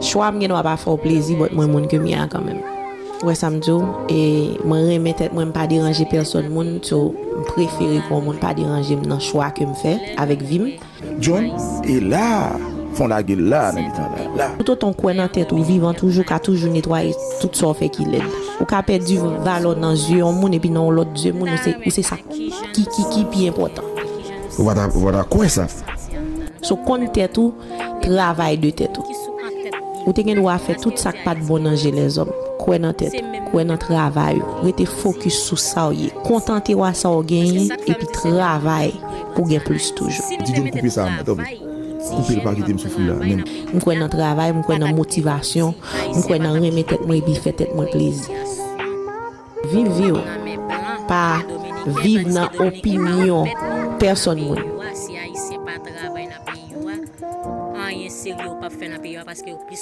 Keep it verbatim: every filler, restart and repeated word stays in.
Chwa m gen dwa pa fè w plezi, but mwen moun ke m ye a kanmenm. Ou wè sa m di w? E mwen renmen tèt mwen, m pa deranje pèsòn moun, so m prefere ke yon moun pa deranje m nan chwa ke m fè avèk vi m. John, e la, fon lage l la nan mitan la, la. Toutotan w kwè nan tèt ou, vivan toujou ka toujou netwaye tout sa w fè ki lèd. Ou ka pèdi valè w nan zye yon moun, epi nan yon lòt zye moun, ou se, ou se sa ki, ki, ki pi enpòtan. Ou pa ta, ou pa ta kwè sa. So, konn tèt ou, travay de tèt ou. Ou te gen dwa fè tout sa k pa t bon nan je lèzòm. Kwè nan tèt ou, kwè nan travay ou. Rete fokis sou sa w ye. Kontante w a sa w genyen, epi travay pou gen plis toujou. Ti John, koupe sa, tanpri. Koupe l, pa kite m soufri la, menm. M kwè nan travay, m kwè nan motivasyon, m kwè nan renmen tèt mwen epi fè tèt mwen plezi. Viv vi w, pa viv nan opinyon pèsòn moun. Si Ayisyen pa travay nan peyi yo a, anyen serye yo p ap fè nan peyi yo a paske yo plis